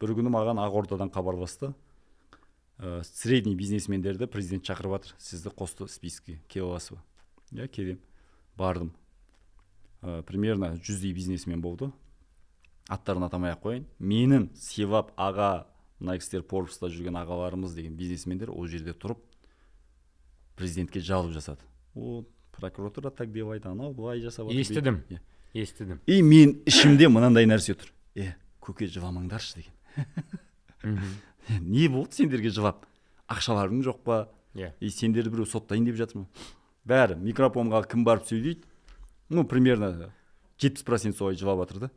Бір күні маған Ақордадан хабарласты, средний бизнесмендерді президент шақырып жатыр, сізді қосты список ке, келе аласыз ба? Иә, келемін. Бардым. Примерно 100-дей бизнесмен болды, аттарын атамай ақ қояйын. Менің сыйлап, аға, мына кісілер Форбста жүрген ағаларымыз деген бизнесмендер ол жерде тұрып, президентке жалоб жасады: о, прокуратура так делает, анау былай жасап жатыр. Естідім. Иә. Естідім. И мен ішімде мынандай нәрсе тұр: е, көке, жыламаңдаршы деген. Не болды сендерге жылап? Ақшаларың жоқ па? И сендерді біреу соттайын деп жатыр ма? Бәрі микрофонға кім барып сөйлейді, ну, примерно 70% солай жылап жатыр да.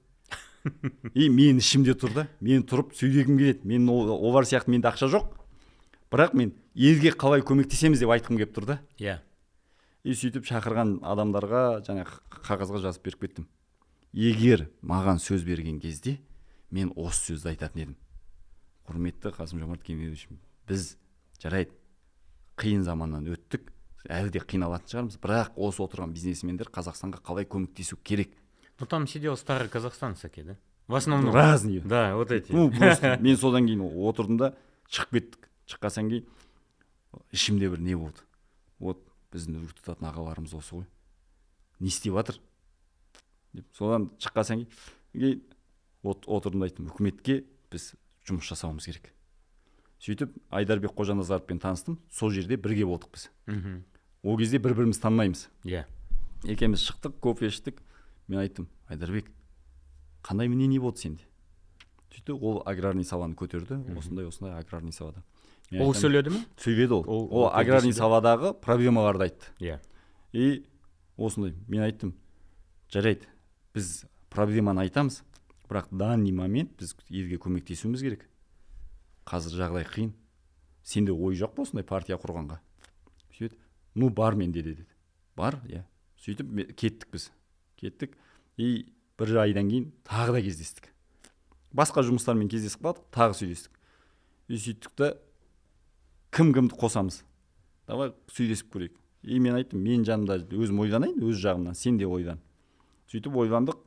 И мен ішімде тұр да, мен тұрып сөйлегім келеді. Мен олар сияқты, менде ақша жоқ, бірақ мен елге қалай көмектесеміз деп айтқым келіп тұр да. И сөйтіп шақырған адамдарға жаңағы қағазға жазып беріп кеттім: егер маған сөз берген кезде, мен осы сөзді айтатын едім. Құрметті Қасым Жомарт Кемелович, біз, жарайды, қиын заманнан өттік, әлі де қиналатын шығармыз, бірақ осы отырған бизнесмендер Қазақстанға қалай көмектесу керек? Ну, там сидел старый Казахстан, Саке, да? В основном. Разные. Да, вот эти. Ну, просто мен содан кейін отырдым да, шығып кеттік. Шыққаннан кейін ішімде бір не болды: вот біздің үлгі тұтатын ағаларымыз осы ғой, не істеп жатыр деп. Содан шыққаннан кейін отырдым да айттым: үкіметке біз жұмыс жасауымыз керек. Сөйтіп Айдарбек Қожаназаровпен таныстым, сол жерде бірге болдық біз. Ол кезде бір бірімізді танымаймыз. Екеуміз шықтық, кофе іштік. Мен айттым: «Айдарбек, қандай мнение болды сенде?» Сөйтті, ол аграрный саланы көтерді, осындай осындай аграрный салада. Мен Ол айтамын- сөйледі ме? Сөйледі ол. Ол Ол аграрный кездесуде? саладағы проблемаларды айтты. И осындай мен айттым: жарайды, біз проблеманы айтамыз, бірақ данный момент біз елге көмектесуіміз керек, қазір жағдай қиын. Сенде ой жоқ па осындай партия құрғанға? Сөйтіп, ну, бар менде де деді. Бар, иә. Сөйтіп кеттік, біз кеттік. И бір айдан кейін тағы да кездестік, басқа жұмыстармен кездесіп қалдық, тағы сөйлестік. И сөйттік та, кім кімді қосамыз, давай сөйлесіп көрейік. И мен айттым: мен жанымда өзім ойланайын өз жағымнан, сен де ойлан. Сөйтіп ойландық.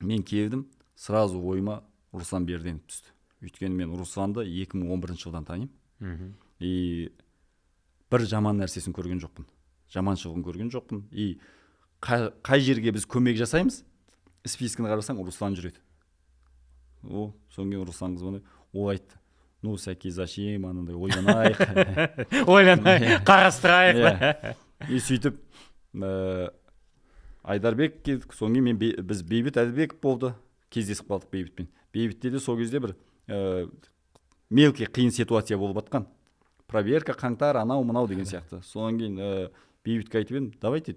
Мен келдім, сразу ойыма Руслан Берденов түсті, өйткені мен Русланды 2011 жылдан танимын. И бір жаман нәрсесін көрген жоқпын, жаманшылығын көрген жоқпын. И қай жерге біз көмек жасаймыз, списк ін қарасаң, Руслан жүреді. О, содан кейін Русланға звондап, ол айтты: «Ну, Сәке, зачем, анандай, ойланайық». Ойланайық, қарастырайық. Иә. И сөйтіп Айдарбек келдік. Содан кейін мен біз Бейбіт Әлібеков болды, кездесіп қалдық Бейбітпен. Бейбітте де сол кезде бір мелкий қиын ситуация болып жатқан, проверка, қаңтар, анау мынау деген сияқты. Содан кейін Бейбітке айтып едім: «Давайте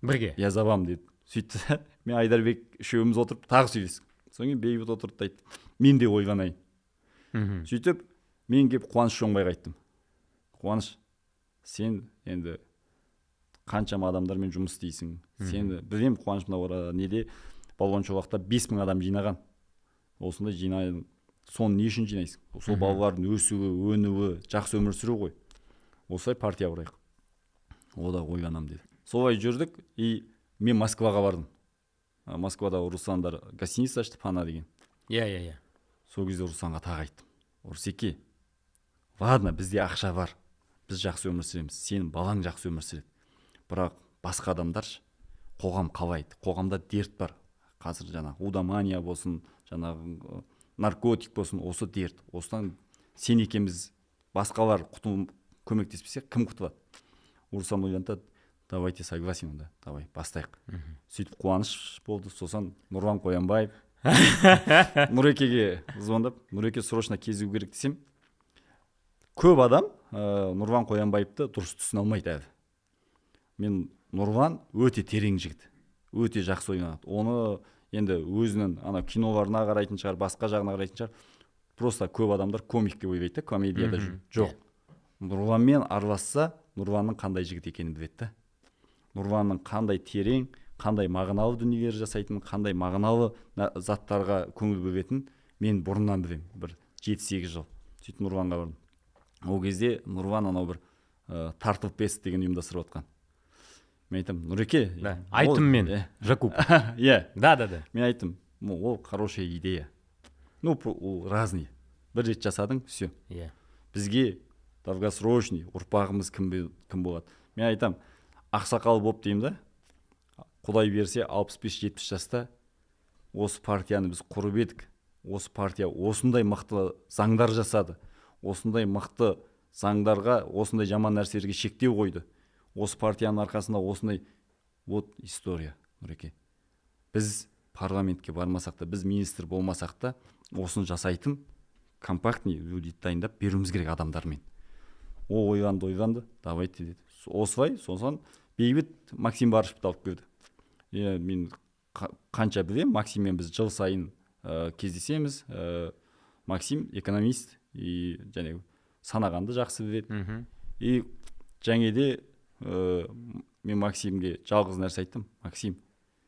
Бірге. я за вам», — деді. Сөйтті да, мен, Айдарбек үшеуміз отырып тағы сөйлестік. Содан кейін Бейбіт отырды да айтты: «Мен де ойланайын». Сөйтіп мен келіп Қуаныш Шоңбайға айттым: «Қуаныш, сен енді қаншама адамдармен жұмыс істейсің, сен білемін, Қуаныш мынау неде, Балуан Шолақта 5000 адам жинаған, осындай жинай. Соны не үшін жинайсың? Сол балалардың өсуі, өнуі, жақсы өмір сүру ғой. Осылай партия құрайық». О да «ойланамын» деді. Солай жүрдік. И мен Москваға бардым. Москвада Русландар гостиница ашты, «Пана» деген. Иә, иә, иә. Сол кезде Русланға тағы айттым: «Русеке, ладно, бізде ақша бар, біз жақсы өмір сүреміз, сенің балаң жақсы өмір сүреді, бірақ басқа адамдар ше? Қоғам қалай? Қоғамда дерт бар қазір, жаңағы лудомания болсын, жаңағы наркотик болсын, осы дерт. Осыдан сен екеуміз, басқалар құтыл, көмектеспесе, кім құтылады?» Руслан ойланды: «Давайте, согласен, онда давай бастайық». Сөйтіп Қуаныш болды, сосын Нұрлан Қоянбаев. Нұрекеге звондап: «Нұреке, срочно кезігу керек», — десем, көп адам Нұрлан Қоянбаевты дұрыс түсіне алмайды әлі. Мен, Нұрлан өте терең жігіт, өте жақсы ойланады. Оны енді өзінің ана киноларына қарайтын шығар, басқа жағына қарайтын шығар. Просто көп адамдар комик деп ойлайды да, комедияда жүр. Жоқ, Нұрланмен араласса, Нұрланның қандай жігіт екенін біледі да, Нұрланның қандай терең, қандай мағыналы дүниелер жасайтынын, қандай мағыналы заттарға көңіл бөлетінін мен бұрыннан білемін, бір 7-8 жыл. Сөйтіп Нұрланға бардым. Ол кезде Нұрлан анау бір Тартыл фест деген ұйымдастырып жатқан. Мен айтамын: «Нұреке». Да, айттым мен. Жакуп. Иә. Да. Мен айттым: Ол хорошая идея. Ну, ол разный, бір рет жасадың, все. Бізге долгосрочный ұрпағымыз кім болады? Мен айтам, ақсақал болып деймін да, құдай берсе, 65-70 жаста осы партияны біз құрып едік, осы партия осындай мықты заңдар жасады, осындай мықты заңдарға, осындай жаман нәрселерге шектеу қойды, осы партияның арқасында осындай. Вот история, Нұреке. Біз парламентке бармасақ та, біз министр болмасақ та, осыны жасайтын компактный люди дайындап беруіміз керек адамдармен. Ол ойланды, ойланды, давайте деді. Осылай. Сосын Бейбіт Максим Барышевті алып келді. Иә, мен қанша білемін, Максиммен біз жыл сайын кездесеміз. Максим экономист и және санағанды жақсы біледі. И және де мен Максимге жалғыз нәрсе айттым: «Максим,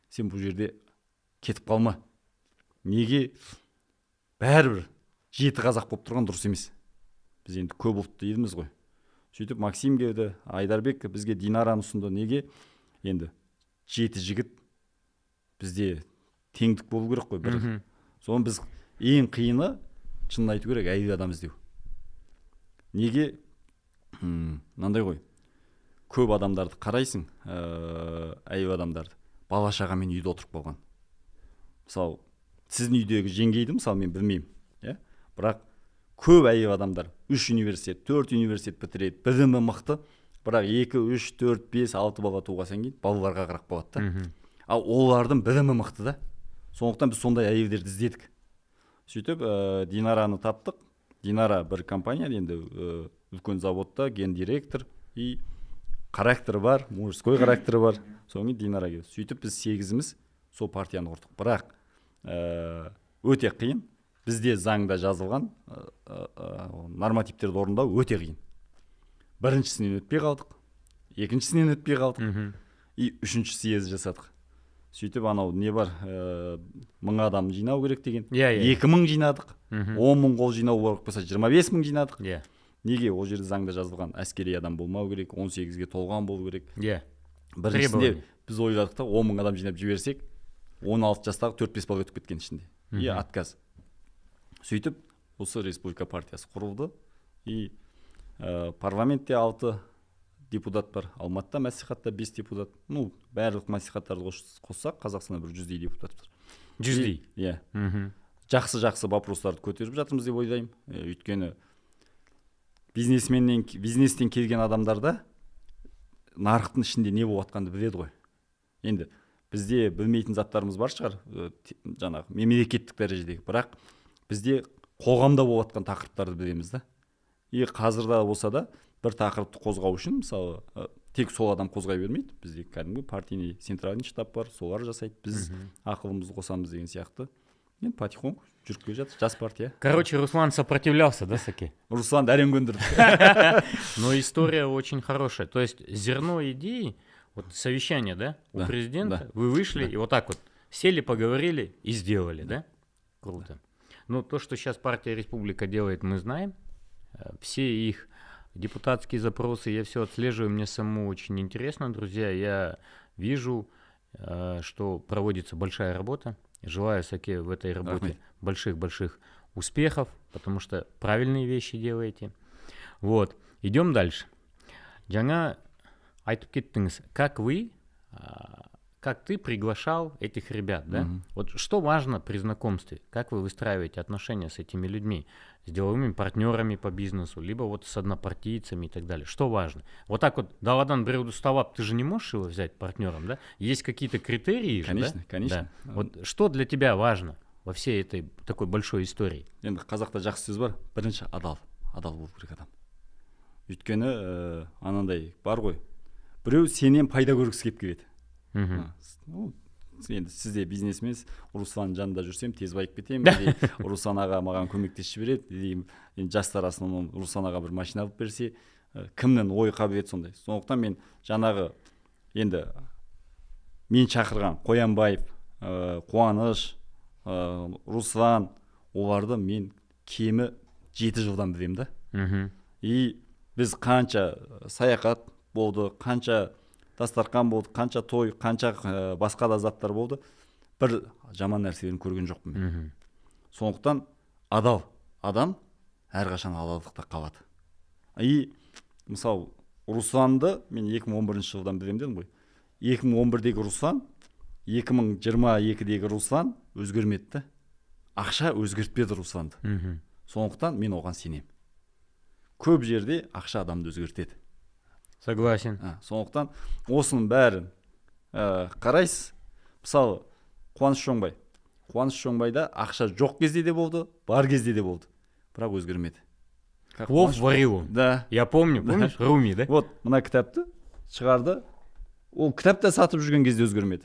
сен бұл жерде кетіп қалма». Неге? Бәрібір жеті қазақ болып тұрған дұрыс емес, біз енді көп ұлтты елміз ғой. Сөйтіп Максим келді, Айдарбек бізге Динараны ұсынды. Неге? Енді жеті жігіт, бізде теңдік болу керек қой бір. Соны біз, ең қиыны, шынын айту керек, әйел адам іздеу. Неге? Мынандай ғой, көп адамдарды қарайсың, әйел адамдарды бала шағамен үйде отырып қалған. Мысалы, сіздің үйдегі жеңгейді, мысалы, мен білмеймін, иә, бірақ көп әйел адамдар үш университет, төрт университет бітіреді, білімі мықты, бірақ екі, үш, төрт, бес, алты бала туғаннан кейін балаларға қарап қалады да. Ал олардың білімі мықты да, сондықтан біз сондай әйелдерді іздедік. Сөйтіп Динараны таптық. Динара бір компания, енді үлкен заводта гендиректор, и характері бар, мужской характері бар. Содан кейін Динара келді. Сөйтіп біз сегізіміз сол партияны құрдық. Бірақ өте қиын, бізде заңда жазылған нормативтерді орындау өте қиын. Біріншісінен өтпей қалдық, екіншісінен өтпей қалдық и үшінші съезд жасадық. Сөйтіп анау не бар, 1000 адам жинау керек деген, иә иә 2000 жинадық. 10 000 қол жинау керек болса, 25 000 жинадық. Неге? Ол жерде заңда жазылған: әскери адам болмау керек, 18-ге толған болу керек. Біріншісінде Требование. біз ойладық та, 10 000 адам жинап жіберсек, 16 жастағы төрт бес бала өтіп кеткен ішінде, и отказ. Сөйтіп осы Республика партиясы құрылды. И парламентте алты депутат бар, Алматыда мәслихатта бес депутат. Ну, барлық мәслихаттарды қоссақ, Қазақстанда бір 100-дей депутат бар. 100-дей? Иә. Жақсы, жақсы вопростарды көтеріп жатырмыз деп ойлаймын. Өйткені бизнесменнен, бизнестен келген адамдарда нарықтың ішінде не болып жатқанын біледі ғой. Енді бізде білмейтін заттарымыз бар шығар, жаңағы мемлекеттік дәрежедегі, бірақ бізде қоғамда болып жатқан тақырыптарды білеміз да. И қазір де болса да бір тақырыпты қозғау үшін, мысалы, тек сол адам қозғай бермейді. Бізде кәдімгі партийный центральный штаб бар, солар жасайды, біз ақылымызды қосамыз деген сияқты. Енді потихоньку жүріп келе жатыр жас партия. Короче, Руслан сопротивлялся, да, Саке? Русланды әрең көндірдік. Но история очень хорошая. То есть зерно идеи, вот совещание, да, у Да, президента, да. вы вышли Да. и вот так вот сели, поговорили и сделали, да? Круто. Ну, то, что сейчас партия Республика делает, мы знаем. Все их депутатские запросы, я все отслеживаю, мне самому очень интересно, друзья. Я вижу, что проводится большая работа. Желаю Саке в этой работе Рахмет. Больших-больших успехов, потому что правильные вещи делаете. Вот, идем дальше. Жаңа айтып кеттіңіз, как ты приглашал этих ребят, да? Мгм. Вот что важно при знакомстве? Как вы выстраиваете отношения с этими людьми, с деловыми партнерами по бизнесу, либо вот с однопартийцами и так далее? Что важно? Вот так вот даладан біреуді ұстап, ты же не можешь его взять партнером, да? Есть какие-то критерии же, Конечно, да? конечно. Да. Вот что для тебя важно во всей этой такой большой истории? Енді қазақта жақсы сөз бар: бірінші адал, адал болу керек адам. Өйткені анандай бар ғой, біреу сенен пайда көргісі келіп келеді. Ну, енді сіз де бизнесменсіз. Русланның жанында жүрсем, тез байып кетемін, или Руслан аға маған көмектесіп жібереді, или енді жастар основном Руслан аға бір машина алып берсе, кімнің ой қабілеті сондай. Сондықтан мен жаңағы, енді мен шақырған Қоянбаев, Қуаныш, Руслан, оларды мен кемі 7 жылдан білемін да. И біз қанша саяхат болды, қанша дастархан болды, қанша той, қанша басқа да заттар болды, бір жаман нәрселерін көрген жоқпын мен. Сондықтан Адал адам әрқашан адалдықта қалады. И мысалы, Русланды мен 2011 жылдан білемін дедім ғой. 2011-дегі Руслан, 2022-дегі Руслан өзгермеді да. Ақша өзгертпеді Русланды. Сондықтан мен оған сенемін. Көп жерде ақша адамды өзгертеді. Согласен. Сондықтан осының бәрін қарайсыз. Мысалы, Қуаныш Шоңбай. Қуаныш Шоңбайда ақша жоқ кезде де болды, бар кезде де болды, бірақ өзгермеді. Как плов варил он. Да. Я помню, помнишь, Руми, да? Вот мына кітапты шығарды. Ол кітапта сатып жүрген кезде өзгермеді.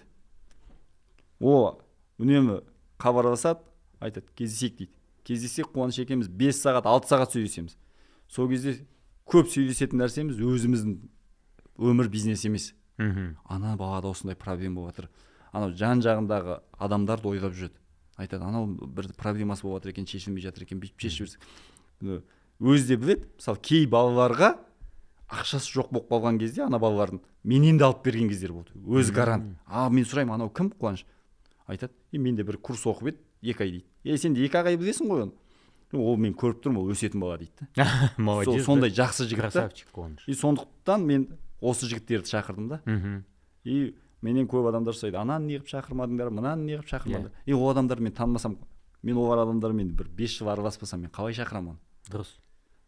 О үнемі хабарласады, айтады: «Кездесейік», – дейді. Кездессек, Қуаныш екеуміз 5 сағат, 6 сағат сөйлесеміз. Сол кезде көп сөйлесетін нәрсеміз өзіміздің өмір, бизнес емес. Ана балада осындай проблема болып жатыр, анау жан жағындағы адамдарды ойлап жүреді. Айтады: «Анау бір проблемасы болып жатыр екен, шешілмей жатыр екен, бүйтіп шешіп жіберсек». Өзі де біледі. Мысалы, кей балаларға ақшасы жоқ болып қалған кезде ана балалардың менен де алып берген кездер болды. Өзі гарант. А мен сұраймын: «Анау кім, Қуаныш?» Айтады: «Е, менде бір курс оқып еді 2 ай», – дейді. «Е, сен де 2 ақ ай білесің ғой оны». «Ол мен көріп тұрмын, ол өсетін бала», – дейді да. Молодец. Сондай жақсы жігіт та. Красавчик Қуаныш. И сондықтан мен осы жігіттерді шақырдым да. И менен көп адамдар сұрайды: «Ананы неғып шақырмадыңдар, мынаны неғып шақырмадыңдар?» И ол адамдарды мен танымасам, мен ол адамдармен бір 5 жыл араласпасам, мен қалай шақырамын оны? Дұрыс.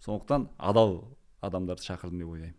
Сондықтан адал адамдарды шақырдым деп ойлаймын.